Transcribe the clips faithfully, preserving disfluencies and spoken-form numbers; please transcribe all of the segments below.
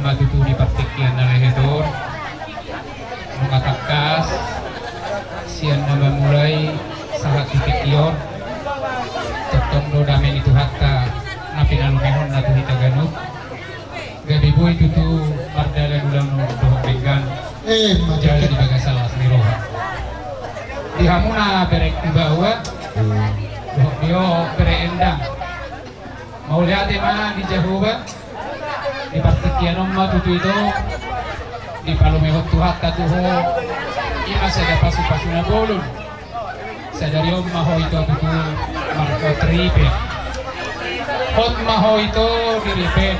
Tutu di partingkian na lehet on, nunga tangkas sian na mamulai sahat di tingki on, tongtong do dame ni Tuhanta na pinalumehonna tu hita ganup. Gabe boi tutu mardalan ulaon dohot denggan. Eh, ma- jala di bagasan las ni roha. Di hamuna berengku baoa, dohot di ho bere endang. Mauliate ma di Jahowa, di partingkian on ma tutu ito dipalumehon Tuhanta tu ho, i ma sada pasupasu na bolon. Sadari on ma ho ito tutu marhot ripe. Hot ma ho ito di ripe.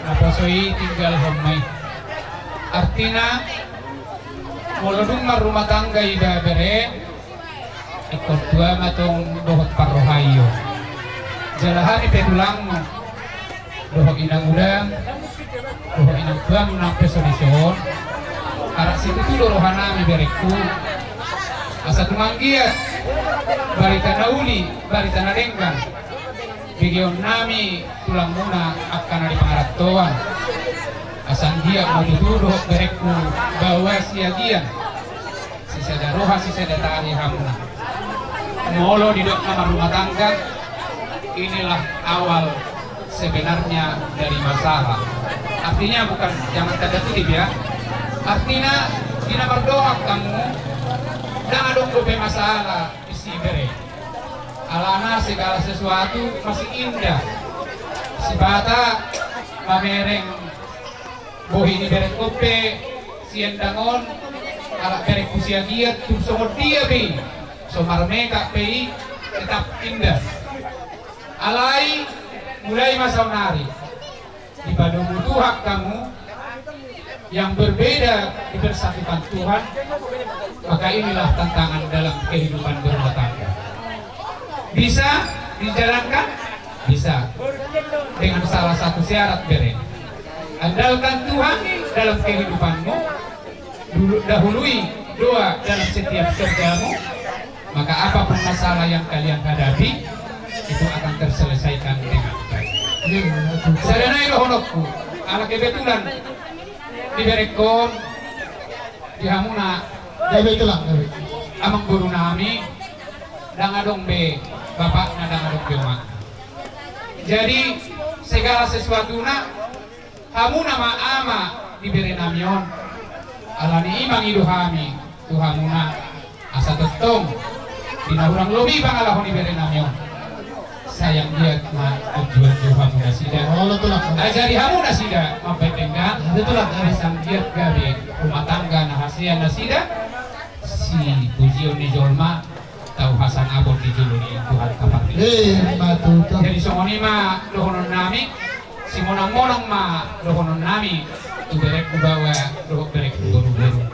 Naposo i tinggalhon ma i. Artina, molo dung marrumah tangga iba bere, ingkon tua ma tong dohot parrohaion. Jala hami pe tulangmu dohot inang uda, dohot inang tuamu nang pe songon i, arak situtu do rohanami berengku. Asa tung anggiat barita na uli, barita na denggan begeonnami tulangmuna angka na di pangarantoan. Asa anggiat ma tutu dohot berengku baoa Siagian. Sisada roha, sisada tahi hamuna. Molo didok na marrumah tangga, inilah awal sebenarnya dari masalah. Artinya bukan, jangan tanda kutip ya. Artina, di na mardongan hamu, ndang adong dope masalah di si bere. Alana segala sesuatu masih indah. Sipata mamereng bohi ni berengku pe si endang on, anak berengku Siagian, tung songon dia pe i, so marmekap pe i, tetap indah. Alai, mulai ma saonari, dipadomu Tuhan hamu, yang berbeda dipersatukan Tuhan, maka inilah tantangan dalam kehidupan berumah tangga. Bisa dijalankan? Bisa. Dengan salah satu syarat, bere. Andalkan Tuhan dalam kehidupanmu, dulu, dahului doa dalam setiap kerjamu, maka apapun masalah yang kalian hadapi, itu akan terselesaikan dengan baik. Iya, betul. Sada nai dohononku, ala kebetulan di berengkon, di hamuna, ya, betul lah, ya, betul. Amangborunami, ndang adong be bapakna, ndang adong be omakna. Jadi, segala sesuatuna, hamuna ma ama di berenami on. Alani i mangido hami tu hamuna, asa tongtong di na hurang lobi pangalaho ni berenami on, sai anggiat ma anjuanju hamu nasida. Olo, tulang. Ajari hamu nasida mambahen denggan. Betul lah. Asa anggiat gabe rumah tangga na hasea nasida, sipujion ni jolma, tau hasangapon di jolo ni Tuhan kapar. Eh, ma tutu. Jadi songon i ma dohononnami, simonangmonang ma dohononnami tu berengku baoa dohot berengku boruboru.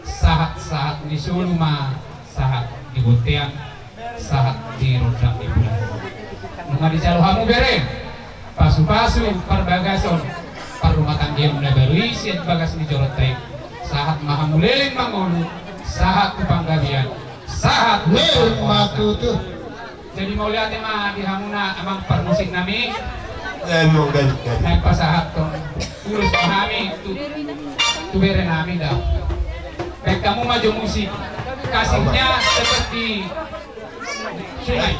Sahatsahat ni solu ma sahat di bontean, sahat di rondang ni bulan. Nunga dijalo hamu, bere, pasupasu parbagason parrumatanggaon na baru i sian bagas ni joronta i. Sahat ma hamu leleng mangolu, sahat tu panggabean, sahat tu parhorasan. Leleng ma tutu. Jadi mauliate ma di hamuna amang parmusiknami. Eh, mauliate. Naeng pasahathon ulos ma hami tu, tu berenami da. Baen hamu ma jo musik. Kasihnya seperti sungai.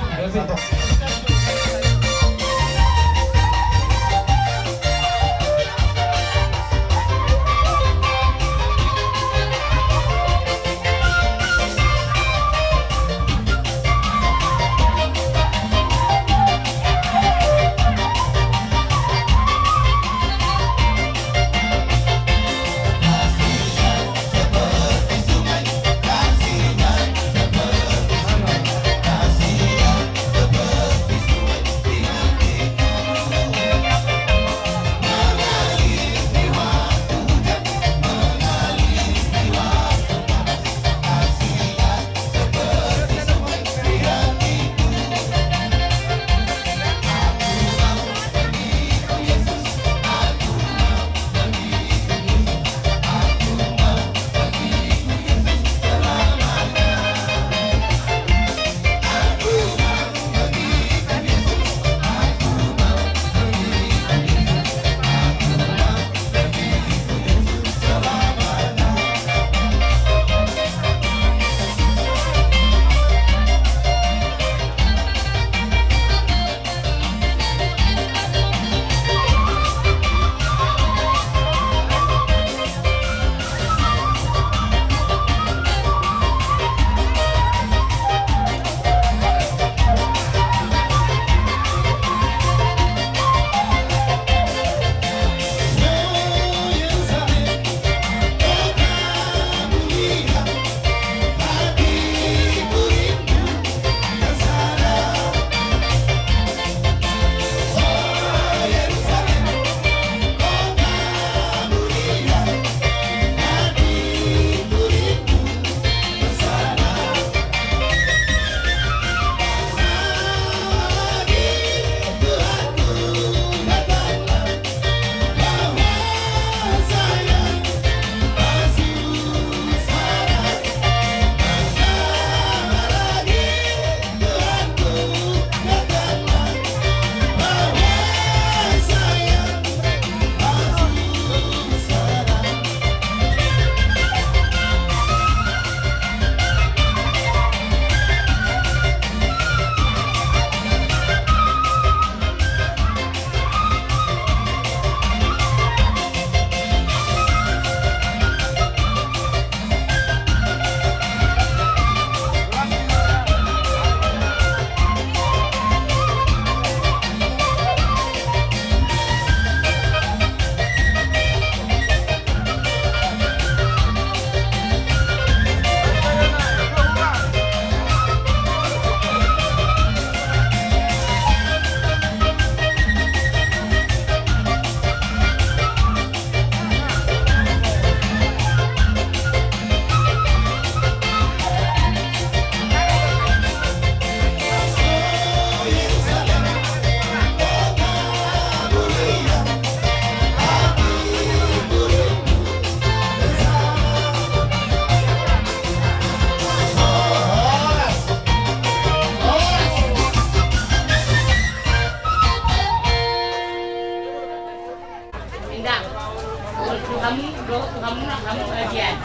Hamu, dohot tu hamu na, hamu agian.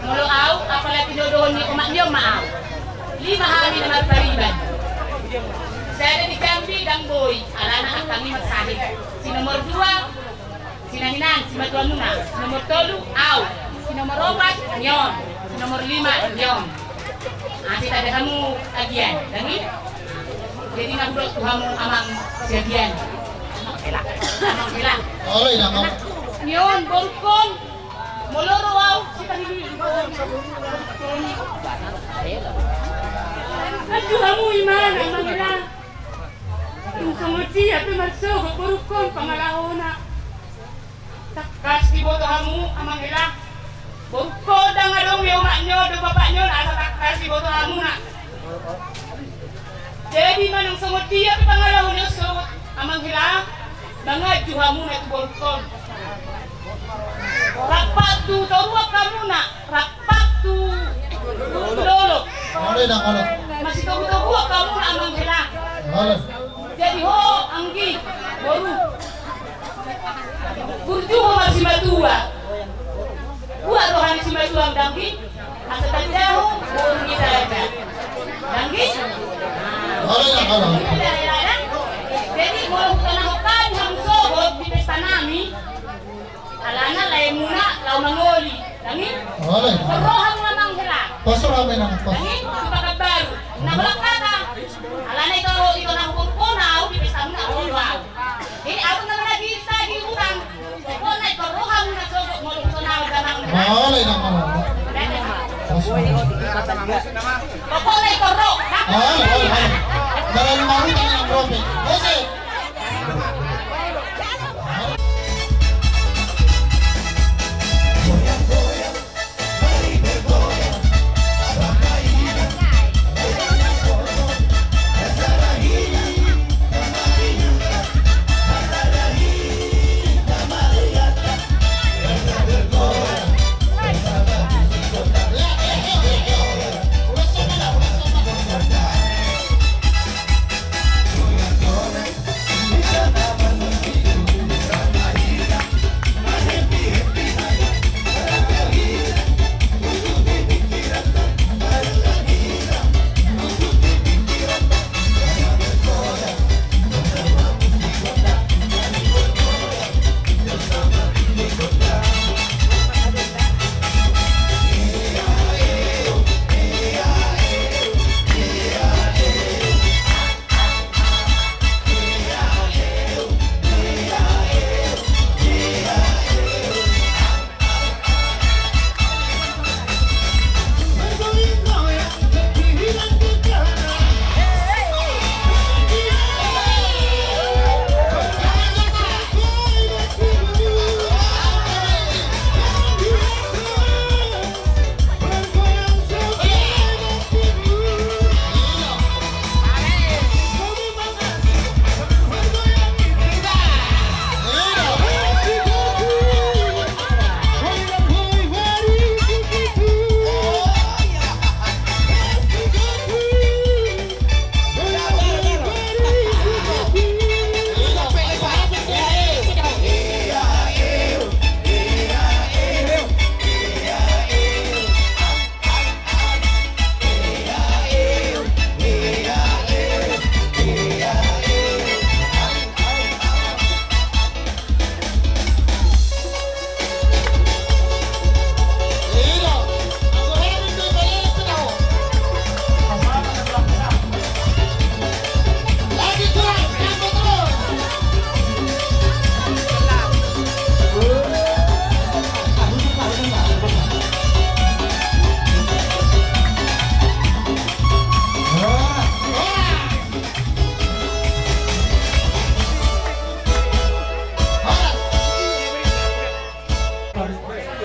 Molo au, apala tinodohon ni omak ni on ma au. Lima hami na marpariban. Sada di Jambi, ndang boi, alana angkami marsahit. Si nomor dua, si nahinan, simatuamuna. Si nomor tolu, au. Si nomor opat, ni on. Si nomor lima, ni on. Asa tanda hamu agian, ndang i? Jadi na hudok tu hamu amang si agian. Amang hela. Amang hela. Olo, inang, amang. Ni on, borungkon. Molo ro au, si tadi dulu. Aduh, hamu imana, amang hela. Dung songon dia pe marsogot borungkon pangalahona. Tangkas diboto hamu amang hela. Borungkon ndang adong ni omaknyo dohot bapaknyo na asa tangkas diboto hamuna. Jadi manang songon dia pe pangalahona on sogot amang hela, manganju hamuna tu borungkon. Rap tu toruan hamuna. Rap tu dolok. Olo, inang, olo. Masitogutoguan hamuna amang hela. Olo. Jadi ho anggi boru. Burju ho ma simatua. Buat roha ni simatua ndang i. Asa tanda ho boru ni raja. Ndang i? Olo, inang, olo. Jadi molo hutana ho kan hamu sogot di pesta nami. Alana laemuna laho mangoli. Ndang i? Olo. Ro hamu amang hela. Pos ro hamu, inang, pos. Ndang i? Tu Pakanbaru. Na holan hata. Alana ito, ito na huborungkon au di pesta muna au. Jadi au na lagi sagi utang. Pokokna ito ro hamu na sogot molo hutana ho amang hela. Olo, inang, olo. Pos ro. Pokokna ito ro. Olo, olo, olo. Jangan marutang, inang, rope. Oke.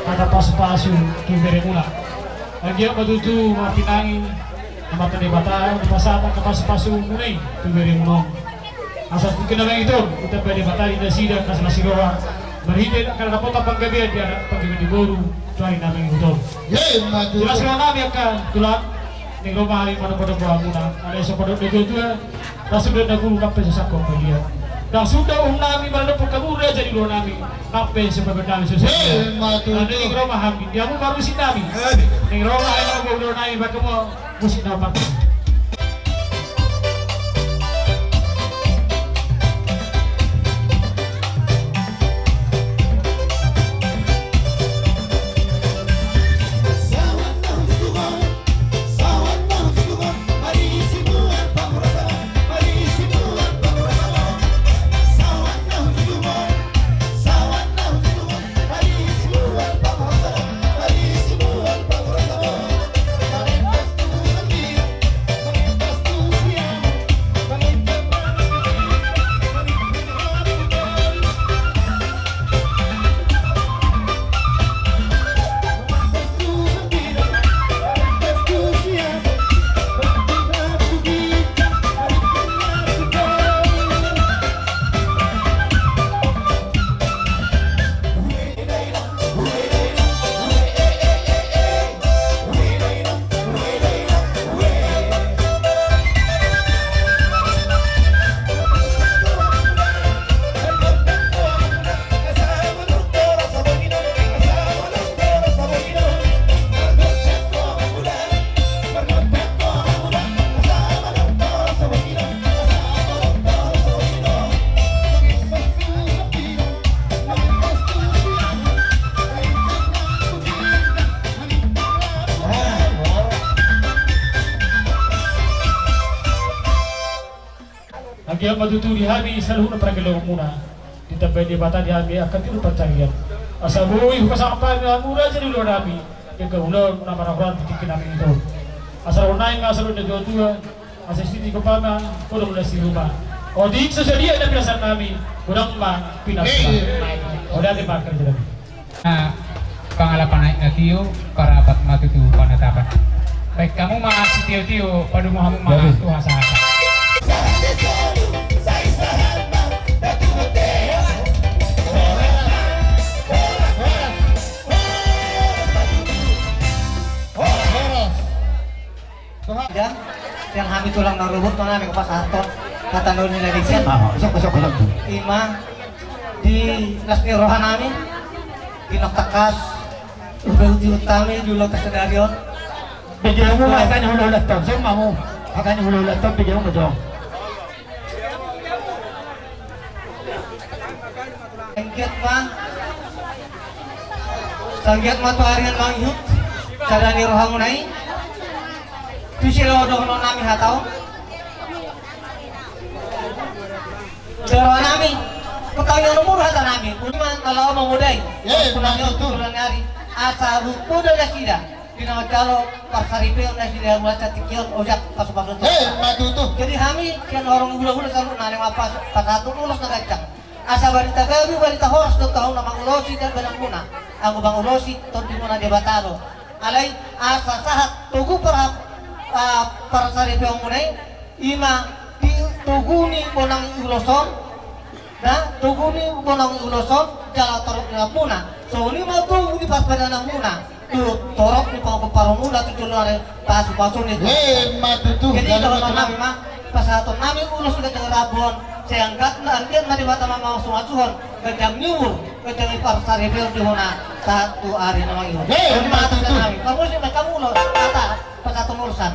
Hata pasupasu tu beremuna. Anggiat ma tutu martinangi Amanta Debata dipasahat angka pasupasu muna i tu beremuna on. Asa tingki na mangihut on ditambai Debata di nasida angka las ni roha marhite angka na dapotan panggabean di anak panggabean di boru tu ari na mangihut on. Jelas roha nami angka tulang, naeng ro ma hami manoponopo hamuna. Alai so pandok ni natuatua, las do na guru, nang pe so sangkot badia. Ndang suda uhum nami maradophon hamu raja ni ulaon nami. Nang pe sian badan nami so. Eh, ima tutu. Naeng ro ma hami, dia hamu parusi nami. Eh. Naeng ro ma hami, ulaon nami bahen hamu musik na opat. Anggiat ma tutu di hami saluhutna pargellengonmuna ditambai Debata di hami angka tiur pansarian. Asa boi hupasangap hami hamu raja ni ulaon nami, angka ulaon na manahoran di tingki nami ito. Asa ro naeng asa ro na tua-tua, asa sititi kopama kodong na siruma. Otik so sadia na pinasahat nami, godang ma pinantikan. Oda te pakai jadi. Na pangalapan aek na tio, parapat ma tutu panatapan. Baen hamu ma sitio-tio, padomu hamu ma tu hasahatan. Sian hami tulang na rorobot ma nami pasahathon hata na uli na denggan. Ah, isok, isok, isok. Ima di las ni roha nami, di na tangkas, udah uji utami di ulang sadari on. Bege hamu ma hata ni hulahulanta on, songon i ma hamu. Hata ni hulahulanta on, bege hamu ma jong. Anggiat ma, anggiat ma tu ari na mangihut, sada ni rohamuna i. Tusi do dohonon nami hata on. Di roha nami, pertanyaan umur hata nami. Uli ma na laho mamodai. Eh, pertanyaan umur. Asa rupo do nasida. Di na manjalo parsaripeon nasida mula satingki on, ojak pasu-pasu. Eh, ima tutu. Jadi hami sian horong hulahula saluhutna naeng ma pasahathon ulos na ganjang. Asa barita gabe, barita horas do tahu na mangulosi dan badanmuna. Anggo mangulosi tondimuna Debata do. Alai asa sahat togu par, ah, parsaripeonmuna i, ima di togu ni bonang ulos on. Na togu ni bonang ulos on jala torop ni lambuna. Songon i ma togu ni parpadananmuna tu torop ni pangomparmuna tu jolo ari pasu-pasu ni. Eh, ima tutu. Jadi dohonon nami ma, pasahaton nami ulos na ganjang rambu on, sai anggiat ma, anggiat ma Debata ma mamasumasu, ganjang ni umur, ganjang ni parsaripeon di hona sahat tu ari na mangihut. Eh, ima tutu. Pamusik ma hamu ulos, hata pasahaton ulos an.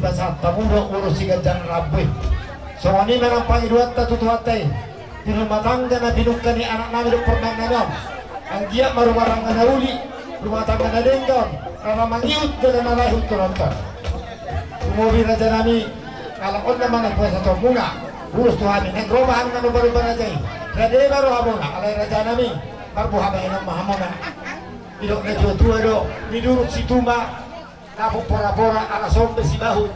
Pasahat hamu do ulos siganjang rambu i. Songon i ma nang pangidoanta tu Tuhanta i di rumah tangga na pinungka ni anak nami dohot parumaen nami on. Anggiat ma rumah tangga na uli, rumah tangga na denggan, rara mangihut jala na lae tu tonton. Tumobi raja nami, halak on nama na kuasa tu hamuna. Ulos tu hami, naeng ro ma hami manumpa-numpa raja i. Rade ma rohamuna, alai raja nami, marboha bahenon ma hamuna. Didok na tua-tua do, niduruk situma, dapot pora-pora ala sombe sibahut.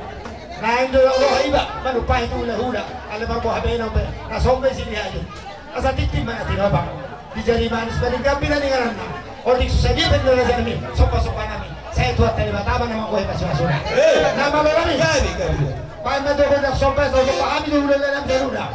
Naeng do roha iba manumpahi tu hula-hula, ala marboha bahenon pe na sombe siniaju. Asa tintin ma na tinobang, di jari manis ma di gambira ni ngaranna. Otik susa dia pe ni raja nami, somba-somba nami. Sai Tuhanta Debata ma na manggohi pasu-pasuna. Eh. Na malo nami. Gabe, gabe. Baen ma tu hona somba, somba hami tu hula-hula nami garuda.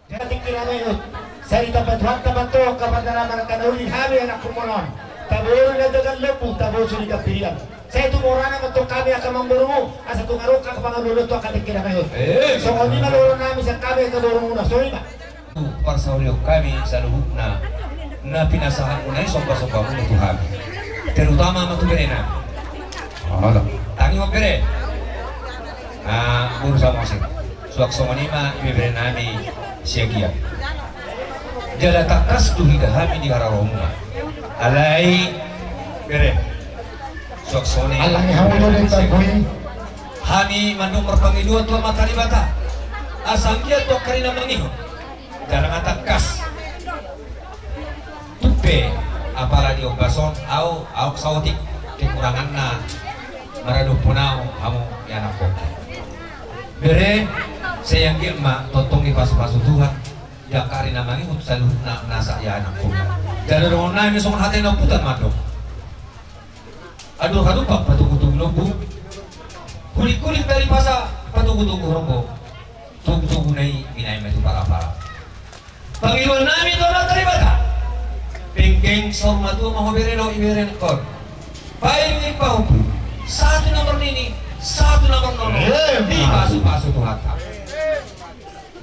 Jadi kira mengut. Sai ditambai Tuhanta ma antong angka pardalan, angka na uli, hami anakmu on. Taboru na jagal lembu, tabosu di gambirian. Sai tumorang ma antong hami angka amangborumu, asa tung adong angka pangalulon tu angka tingki na mehut. Eh. Songon i ma dohonon nami sian hami angka borumu na songon i ma. Parsaulihon hami saluhutna na pinasahatmuna i, somba-sombamu tu hami. Terutama ma tu berenami. Tangihon bere. Ah, boru Samosir. Suang songon i ma ibeberenami Siagian. Jala tangkas do hita hami di haroromuna. Alai bere. Suang songon i. Alani hamu do den tangkui. Hami mandok marpangidoan tu Amanta Debata. Asa anggiat tu angka ari na mangihut. Jala nga tangkas. Tung pe apala di ombas on, au, au saotik kekuranganna maradophon au hamu ianakhon. Bere, sai anggiat ma tongtong dipasu-pasu Tuhan. Jangkari na mangihut saluhutna nasa i anakkonda. Jala dohonon nami songon hata ni ompunta mandok: Andor hadumpang patogutogu lombu, hulikhulik tali pasa patogutogu horbo, togutogu na i binahen ma tu parapara. Pangidoan nami tu Amanta Debata: Penggeng saur matua ma ho bere dohot ibebere nangkin. Paima pahompu, sahat tu na marnini, sahat tu na marnono, dipasupasu Tuhanta.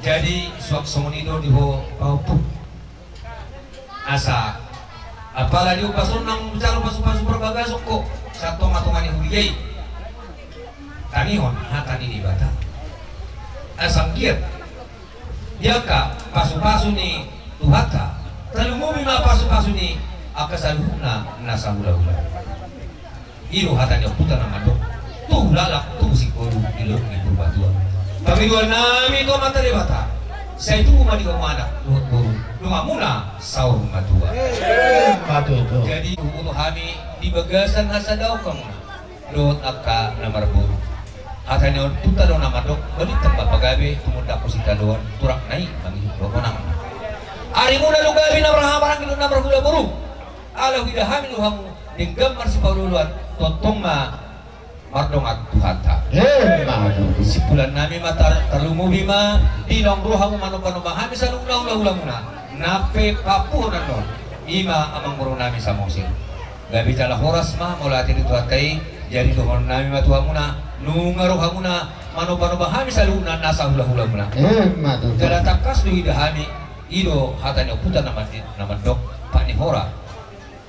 Jadi suang songon i do di ho pahompu. Asa apala di upas on nang jalo pasupasu parbagason ho sahat tongatonga ni huria i. Tangihon hata ni Debata. Asa anggiat di angka pasupasu ni Tuhanta, tarlumobi ma pasupasu ni angka saluhutna nasa hulahula. I do hata ni ompunta na mandok: Tubu lalap, tubu singkoru di lorong ni Purbatua. Pangidoan nami tu Amanta Debata: Sai tubu ma di hamu anak dohot boru, donganmuna saur matua. Jadi huboto hami di bagasan hasadaon hamuna dohot angka na marboru. Hata ni ompunta do na mandok: Balintang ma pagabe, tumundalhon sitadoan, turak na i mangihut dohonanna. Arimuna do gabe na marhahamaranggi dohot na marhula boru. Ala huida hami do hamu denggan marsipaolooloan, tongtong ma mardongan Tuhanta. Emma tutu. Simpulan nami ma tar-, tarlumobi ma di naung ro hamu manombanomba hami saluhutna hulahulamuna. Na pe pahompuhon annon, i ma amangboru nami Samosir. Gabe jala horas ma, mauliate di Tuhanta i. Jadi dohonon nami ma tu hamuna, nunga ro hamuna manombanomba hami saluhutna nasa hulahulamuna. Emma tutu. Jala tangkas do huida hami. I do hata ni ompunta na mandi-, na mandok: Pat ni hora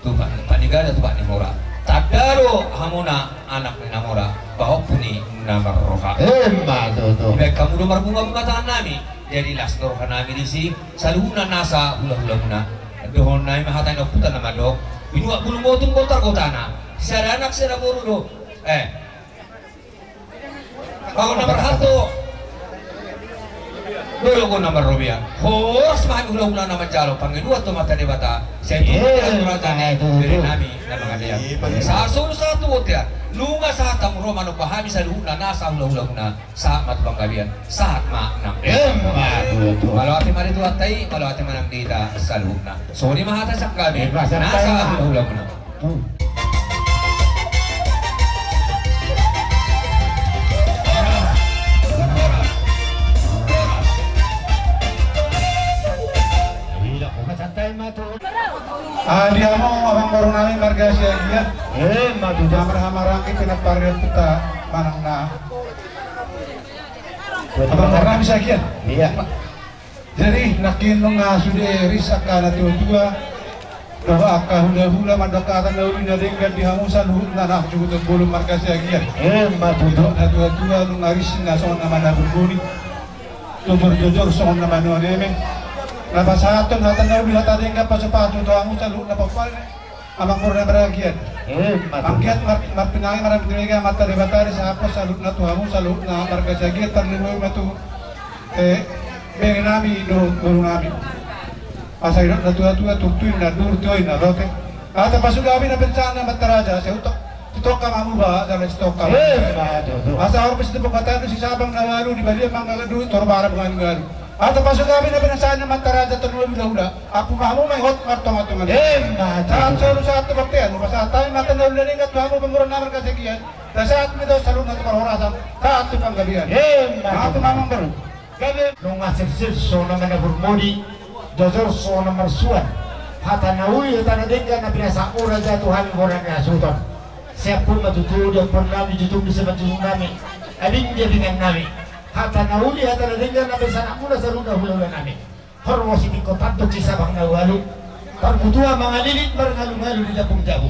tu pat, pat ni gada tu pat ni hora. Tanda do hamuna anak ni na mora, pahompu ni na marroha. Emma tutu. Dibahen hamu do marbungabunga tangan nami. Jadi las do roha nami disi saluhutna nasa hulahulamuna. Dohonon nami ma hata ni ompunta na mandok: Binuat bulu motung bontar gotana. Sada anak sada boru do. Eh. Bagot na marhalto, dolok do na marrobean. Horas ma hami hulahula na manjalo pangidoan tu Amanta Debata. Sai tubu ma tu raja ni bere nami na mangalean. Sahat solu sahat tu bontean. Nunga sahat hamu ro manomba hami saluhutna nasa hulahulamuna. Sahat ma tu panggabean, sahat ma nang. Emma tutu. Mauliate ma di Tuhanta i, mauliate ma nang di hita saluhutna. Songon i ma hata sian hami nasa hulahulamuna. Ah, di hamu amangboru nami marga Siagian. Emma tutu. Marhahamaranggi pinampar ni ompunta manang na. Amangboru nami Siagian. Iya. Jadi nangkin nunga sude ris angka na tuatua dohot angka hulahula mandok hata na uli na denggan di hamu saluhutna na jugutna bolon marga Siagian. Emma tutu. Na tuatua nunga ris na songon na manabur boni, tumur jojor songon na manuan eme. Na pasahathon hata na uli hata denggan pasupasu tu hamu saluhutna pomparan. Amangboru na marga Siagian. Emma tutu. Anggiat mar-, marpinangi marhite Amanta Debata disahaphon saluhutna tu hamu saluhutna marga Siagian, tarlumobi ma tu, eh, bere nami dohot boru nami. Asa didok na tuatua: Turtu inna duru, tio inna lote. Asa pasupasu gabe na pinasahat ni amanta raja, sai tu tongka ma muba jala tu tongka. Emma tutu. Asa horbo sitimbuk hata ni sisabang na ualu, di balian manggagat duri, torbara bunga ni ualu. Asa pasupasu gabe na pinasahat ni amanta raja tarlumobi hulahula. Ampu ma hamu ma i hot martongatonga. Emma tutu. Sahat solu sahat tu bontean, hupasahat hami ma hata na uli na denggan tu hamu amangboru na marga Siagian. Asa sahat ma i tu saluhutna tu parhorasan, sahat tu panggabean. Emma tutu. Ampu ma amangboru. Gabe. Nunga sirsir songon na manabur boni, jojor songon na marsuan. Hata na uli hata na denggan na pinasahatmu raja tu hami borhat ni hasuhuton. Sai ampu ma tutu di ampuon nami, jutung di simanjujung nami, abing di abingan nami. Hata na uli hata na denggan na pinasahatmuna saluhutna hulahula nami. Horbo sitingko tandok sisabang na ualu, parbutua mangalilit marngalungalu di japungjabu.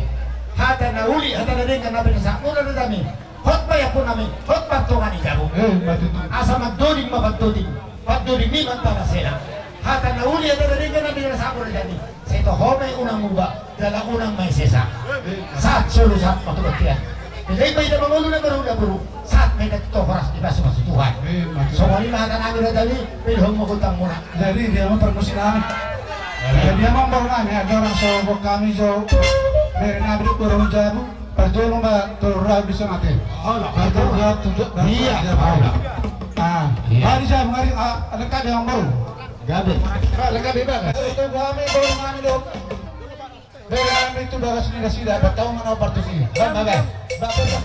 Hata na uli hata na denggan na pinasahatmuna raja nami. Hot ma i ampuon nami, hot ma tonga ni jabu. Emma tutu. Asa mandoding ma pandoding, pandoding ni ma antara sela. Hata na uli hata na denggan na pinasahatmuna raja nami. Sai tu ho ma i unang muba, jala unang ma i sesa. Sahat solu sahat ma tu bontean. Jala i ma hita mangolu na marhula boru, sahat ma hita tu horas dipasupasu Tuhan. Emma tutu. Songon i ma hata nami raja nami, paidohon ma gondangmuna. Jadi dia ma parmusik nami. Jadi dia ma amangboru nami, andorang so boan hami jo bere nami dohot boru jabu, parjolo ma tolu raut di son ate. Alah. Parjolo raut tu jo-, iya, parjolo. Alah. Ah, iya. Hari jabu hari, ah, dekat dia amangboru. Gabe. Ba, gabe, ba. Itu kami, baru kami, dok. Be, kami tu bagas ni nasida, ba, tahu mana partus ni. Ba, ba, ba. Ba, ba, ba.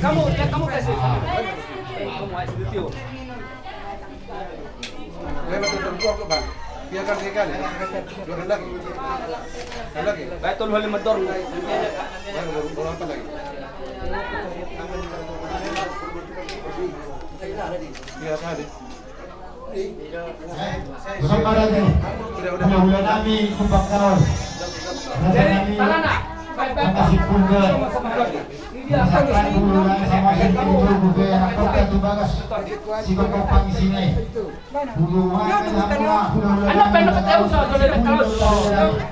Kamu, ya, kamu kasih. Kamu kasih dulu. Dia masih terbuat kok, Bang. Biarkan dia kali. Dua kali lagi. Sekali lagi. Baik, tolong halim motor. Baru, baru, baru apa lagi? Iya, tadi. Hula-hula nami, kumbang daol. Raja nami, angka sipulga. Misalkan hula-hula nami sama sipulga, bukan anak kota tu bagas. Si Bapak Pangisi nai. Hula-hula nami, hula-hula nami. Hula-hula nami, hula-hula nami.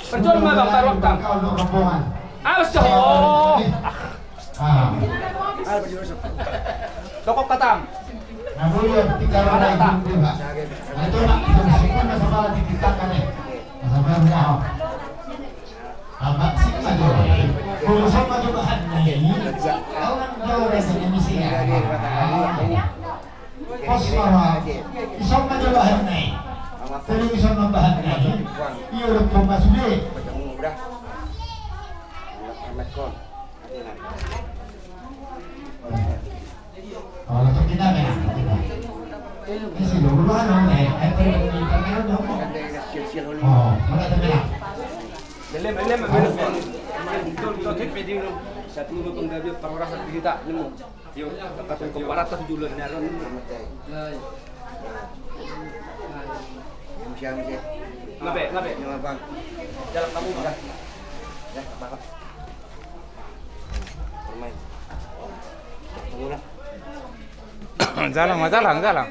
Perjual mah, Bang, taruh, Bang. Awas, Cok. Ah. Tokop katam. Nah, boleh, tiga orang lagi, Bang. Nah, itu, Bang, itu, itu, masa malam di kita, kan, ya? Masa malam, ya, oh. Abang, sini maju. Kalau sama juga, kan, nah, ini. Orang jauh rasanya misi, ya. Pos, Bang. Isok maju, Bang, nah. Kalau isok, Bang, nah. Iya, udah, Bang, masuk, deh. Oh, langsung kita, ya. Ini sih, dulu, dulu, anu, eh, eh, eh, eh, eh, eh, oh, mana temen, ah? Belum, belum, belum. Betul, betul, betul, betul. Satu rumah penggabe perhorasan kita, nemu. Yo, kata pembarat tuh dulu, nyaron, nemu. Siang, siang. Ngabe, ngabe? Nyawa, Bang. Jalan kamu, Bang. Ya, Bang. Jalan, jalan, jalan.